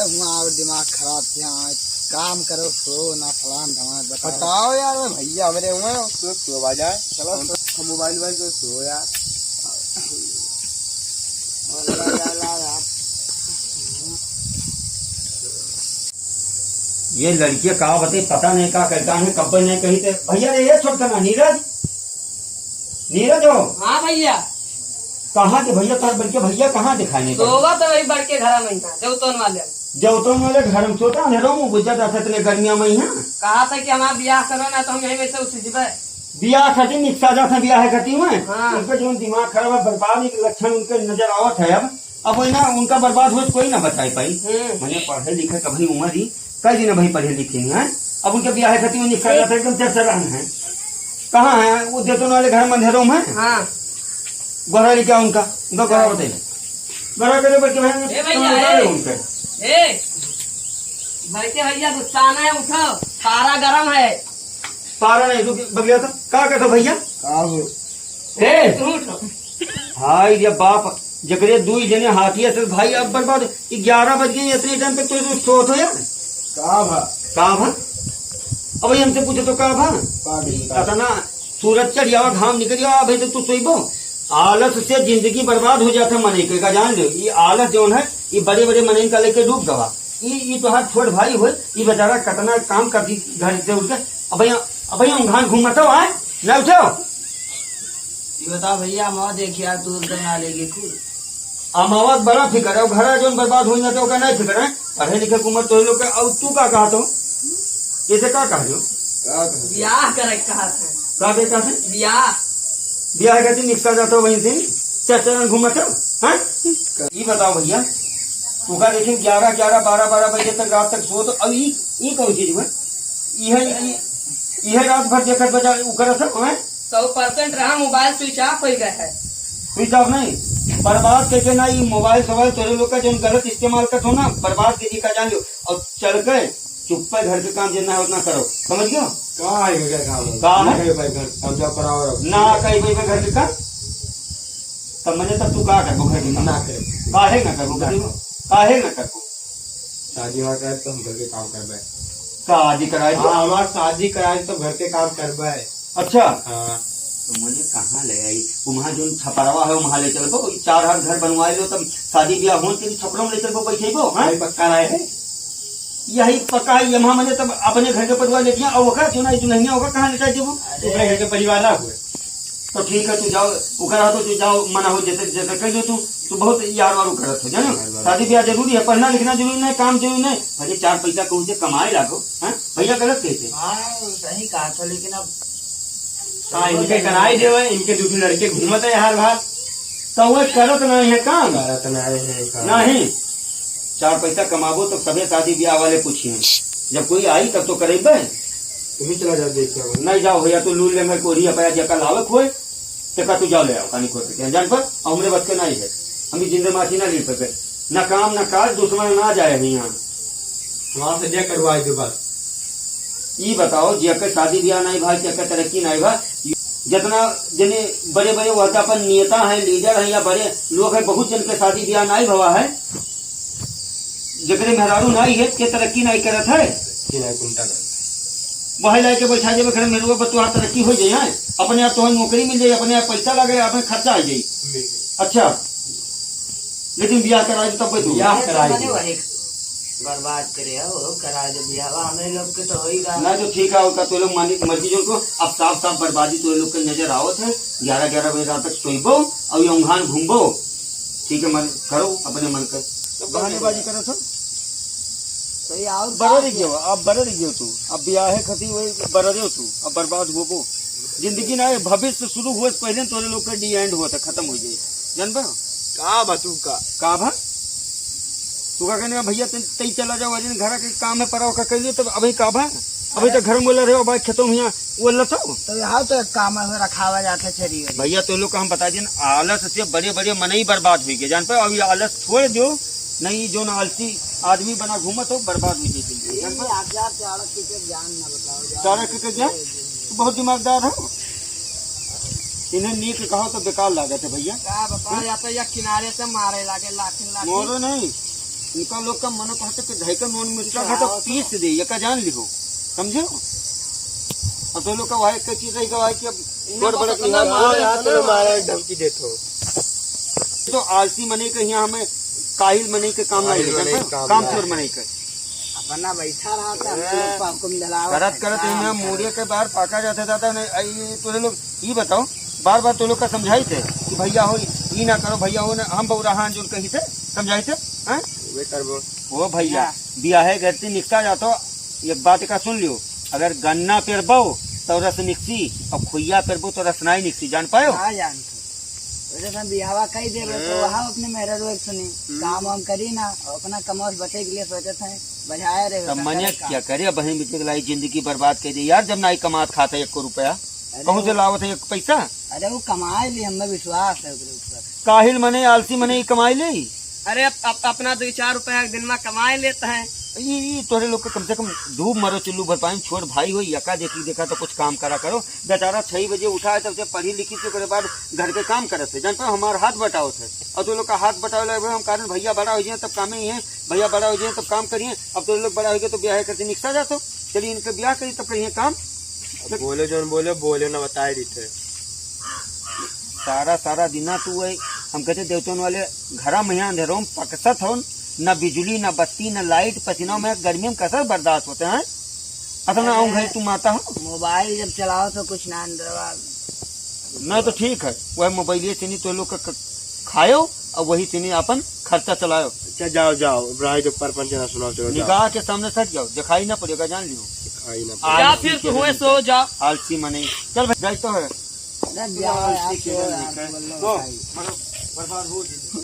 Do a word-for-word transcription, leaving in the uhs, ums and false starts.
हुआ और दिमाग खराब किया, काम करो, सो ना, फलान धमाक, बताओ। बताओ यार, मैं भैया हमरे हुए हैं, सो, सो आ जाए। चलो, हम, सो। हम मोबाइल वोबाइल तो सो यार। ये लड़कियां का बते, पता नहीं का करता है, कब नहीं कही थे। भैया रे, ये छोटका ना, नीरज, नीरज हो। हाँ भैया। कहाँ के भैया, तार बड़के भैया कहाँ दिखाने का? सोवा तो वही बड़के घरा में ही था, देवतोन वाले। देवतोन वाले घर में सोता, अंधेरों में गुजर जाता इतने गर्मियों में यहाँ। कहा था कि हमारा ब्याह करो ना, तो हम यहीं वैसे उठ जबे। ब्याह खातिर निकसा जाता, ब्याह है खातिर में। हाँ। उनका जो दिमाग खराब है, बर्बाद एक लक्षण उनके नजर आवत है। अब, अब वही ना, उनका बर्बाद हो तो कोई ना बचाए पाई। हम्म। मैंने पढ़े लिखे कभी उम्र ही कई दिन भाई पढ़े लिखे हैं, अब उनके ब्याह खातिर में निकसा जाता, एकदम चरचरान है। कहाँ है वो देवतोन वाले घर में, अंधेरों में? हाँ। गोहरा लेके आओ उनका, उनका गोहरा बताइए। गोहरा करे बच्चे भाई, ए भैया, तुम बता ए। रहे हो उनके। ए, बड़के भैया गुस्सा ना है, उठो, पारा गरम है। पारा नहीं, रुक, बगलिया तो, का कहता भैया? का हो? ए! तू उठो। हाय रे बाप, जकरे दुई जने हाथी असल भाई, अब बर्बाद, ग्यारह बज गए, इतने टाइम पे तो, तो सोत हो यार। का भा? का भा? अब हमसे पूछो तो का भा? का दिन का? इतना सूरज चढ़ जावा, घाम निकल जावा, अबे तो तू सोइबो। आलस से जिंदगी बर्बाद हो जाता मनई के, का जान लो, ये आलस जौन है, ये बड़े बड़े मनई का लेके डूब गवा। ये, ये तोहार छोट भाई होय, ये बेचारा कितना काम करती घर से उठ के। अब भैया, अब भैया, हम घाम घूमत हो, आए? ना उठो। ये बताओ भैया, हम और देखिए यार, दूर तो ना लेके खुद। अमावस बड़ा फिकर है, घर जौन बर्बाद हो जाते, ओका नहीं फिकर है। पढ़े लिखे के उम्र तो लोग के, अब तू का कहत हो? इसे का कह दो? का कह दो? ब्याह करे के कहत है। का बे कहत है? ब्याह। ब्याह के दिन निकसा जाता हो वहीं से, चर्चा में घूमत हो, हैं? ये बताओ भैया, तू का देखे ग्यारह, ग्यारह, बारह, बारह बजे तक, रात तक सोत, अब ई, ई कौन चीज हुआ? यह, यह रात भर देखत बजा, उ करत है, हैं? सौ परसेंट रहा, मोबाइल स्विच ऑफ हो गया है। स्विच ऑफ नहीं, बर्बाद करके ना, ये मोबाइल सोबाइल तोरे लोग का जौन गलत इस्तेमाल करत हो ना, बर्बाद के जी का जान लो। और चल के चुप्पे घर के काम जितना है उतना करो, समझ गयो? का है घर का काम? का है? ना कहीं भाई घर काम जाओ कराओ रहो। ना कहीं भाई घर के काम? तब मैंने तब तू का करबो घर के काम? ना करे। काहे ना करबो? ना। काहे ना करबो? शादी हमार कराए तो हम घर के काम करबे। शादी कराए तो? हाँ, हमार शादी कराए तो घर के काम करबे। अच्छा। हाँ। तो मुझे कहाँ ले आई? वहाँ जो छपरवा है, वहाँ ले चलबो। चार हाथ घर बनवाए लो, तब शादी ब्याह हो, तेरी छपरों में ले चलबो, बैठेबो, हाँ? भाई पक्का राय है। यही पक्का है, ये वहाँ मैंने तब अपने घर के परिवार ले दिया, और ओका जो ना, दुल्हनिया ओका कहाँ लेटा देबो? अरे। अपने घर के परिवार ना हुए। तो ठीक है, तू जाओ, ओकरा तो तू जाओ, मना हो, जैसे, जैसे कह दो तू, तू बहुत यार वारू करत हो, जानो? यार वारू। शादी ब्याह जरूरी है, पढ़ना लिखना जरूरी नहीं, काम जरूरी नहीं, भले चार पैसा कहूँ से कमाए लागो, हैं? भैया गलत कहते हैं। हाँ, सही कहा था, लेकिन अब हाँ, इनके कराई देवे, इनके दू, दू लड़के घूमत है हर बार। तो वो करत नहीं है काम। करत नहीं है काम। नहीं। चार पैसा कमाबो तो सभे शादी ब्याह वाले पूछिए। जब कोई आई तब तो करेबे। तू भी चला जाओ, देख के आओ। नहीं जाओ भैया, तू लूल ले, मैं कोरिया पाया जका लावे खोए। तेका तू जाओ ले आओ, कानी खोए पे। जान पर, और हमरे बस के नहीं है। हम भी जिंदे मासी ना लीन पे। ना काम, ना काज, दुश्मन ना जाए है यहाँ। वहाँ से जे करवाए दे बस। ई बताओ, जेकर शादी ब्याह नहीं भा, जेकर तरक्की नहीं भा, जितना जने बड़े-बड़े ओहदा पर नेता हैं, लीडर हैं या बड़े लोग हैं, बहुत जन के शादी ब्याह नहीं भवा है, जेकरे मेहरारू नहीं है, के तरक्की नहीं करत है। जी नहीं, चिंता नहीं। वही लाइके बैठा देबे घर में, मेहरुआ पर तोहार तरक्की हो जाए, हैं? अपने आप तोहार नौकरी मिल जाए, अपने आप पैसा लगे, अपने खर्चा आ जाए। मिल जाए। अच्छा, लेकिन ब्याह कराए तब तू। ब्याह ये तो कराए मने दो। वही बर्बाद करे है, वो कराए दो ब्याह, हमें लोग के तो हो ही रहा। ना तो ठीक है, उनका तो लोग मालिक मर्जी जो को, अब साफ साफ बर्बादी तो लोग के नजर आवत है। ग्यारह ग्यारह बजे रात तक सोइबो और ये उंघान घूमबो। ठीक है, मन करो अपने मन कर। तो बहानेबाजी करो सब। तो ये और बरर बात गयो, अब बरर गयो तू, अब ब्याह है खती वही बरर हो तू, अब बर्बाद होबो। जिंदगी ना है, भविष्य शुरू हुए से पहले तोरे लोग के डी एंड हुआ था, खत्म हो जाए, जानबा? का बा तू का? का भा? तू का कहने का भैया, तई, तई चला जाओ, अरे घर के काम है, पराव का कह लियो, तब अभी का भा? अभी तो घर में बोला रहे हो, भाई खेतों में यहाँ, वो लतो। तो यहाँ तो एक काम है, रखावा जाके चली गई। भैया, तो लोग का हम बता दें, आलस से बड़े-बड़े मनई बर्बाद हुई गए, जान पे? अब ये आलस छोड़ दो, नहीं, जो ना आलसी आदमी बना घूमत हो, बर्बाद हुई गई जिंदगी, जान पे? आप यार, चाणक्य के ज्ञान ना बताओ, जाओ। चाणक्य के ज्ञान? बहुत दिमागदार हो। इन्हें नीक कहो तो बेकार लागत है भैया। का बताओ, या तो या किनारे से मारे लागे, लाखिन लाखिन। मोरो नहीं। इनका लोग का मनो कहते कि धई का नून मिर्चा खा तो पीस दे, ये का जान लिहो, समझो? अब तो लोग का वही एक चीज रही गवा है कि अब छोड़ बड़ा की बात। हाँ, यहाँ तो मारा धमकी देत हो। तो आलसी मनई के यहाँ हमें काहिल मनई के काम नहीं काहिल लेकर मनई ना, काम काम नहीं। चोर मनई के। अपना बैठा रहा था, हम लोग को हुक्म दिलावा करत है। करत काम इन्हें करो। मूड़े के बाहर पाका जाते जाता नहीं। आई, तोरे लोग ये बताओ, बार बार तो लोग का समझाई थे कि भैया हो, ई ना करो, भैया हो ना, हम बउरा हान जोन कही थे, समझाई थे, हैं? वे करबो। ओ भैया, हाँ। बियाहे गरती निकसा जातो, एक बात का सुन लियो, अगर गन्ना पेरबो तो रस निकसी और खुइया पेरबो तो रस नाई निकसी, जान पायो? हाँ, जान तो। वैसे हम बियाहवा कई देबे तो हाँ। वहाँ अपने मेहरारू एक सुनी, हम्म। काम वाम करी ना, और अपना कमौस बचे के लिए सोचत हैं, बजाए रहे तब होता मने करे काम। क्या करे, बहन बेटे के लाई जिंदगी बर्बाद कर दी यार, जब नाई कमात खाता एक को रुपया। अरे कहूँ से वो लावत है एक पैसा? अरे वो कमाए ली, हमें विश्वास है ओकरे ऊपर। काहिल मने, आलसी मने, ई कमाई ले? अरे अप-, अप-, अपना दो चार रुपया एक दिन में कमाए लेत हैं। ई, ई तोहरे लोग के कम से कम डूब मरो चुल्लू भर पानी, छोट भाई हो, यका देखी देखा तो कुछ काम करा करो। बेचारा छह बजे उठा है, तब से पढ़ी लिखी थी, ओकरे बाद घर के काम करत है। जान पाओ, हमार हाथ बटावत है। और तो लोग का हाथ बटावे लगे, हम कारण भैया बड़ा हो जाए तब कामे ही है, भैया बड़ा हो जाए तब काम करिए। अब तो लोग बड़ा हो गए तो ब्याह करते निकसा जातो। चलिए इनके ब्याह करिए तब करिए काम। अब बोले जोन बोले, बोले ना बताए देते। सारा, सारा दिना तू वही, हम कहते देवतन वाले घरा में यहाँ अंधेरों में पकसत होन, न बिजुली, न बत्ती, न लाइट, पसीना में गर्मी में कैसे बर्दाश्त होते हैं? अतना आऊं घर तू माता हो। मोबाइल जब चलाओ तो कुछ ना अंदरवा। नहीं तो ठीक है, वह मोबाइल ये चीनी तो लोग का क-, खायो और वही चीनी अपन खर्चा चलायो। अच्छा, जाओ, जाओ, अब रहे जो परपंच ना सुनाओ, चलो, जाओ। निगाह के सामने से हट जाओ, दिखाई ना पड़ेगा, जान लियो। दिखाई ना पड़ेगा। जा आलसी फिर के तू हुए रंग सो का। जा। आलसी मने। चल भाई, जाए तो है। अरे जाओ यार, आलसी के सो रंग यार, का। बोल लो तो, भाई। मतलब, बर्बाद हो गई।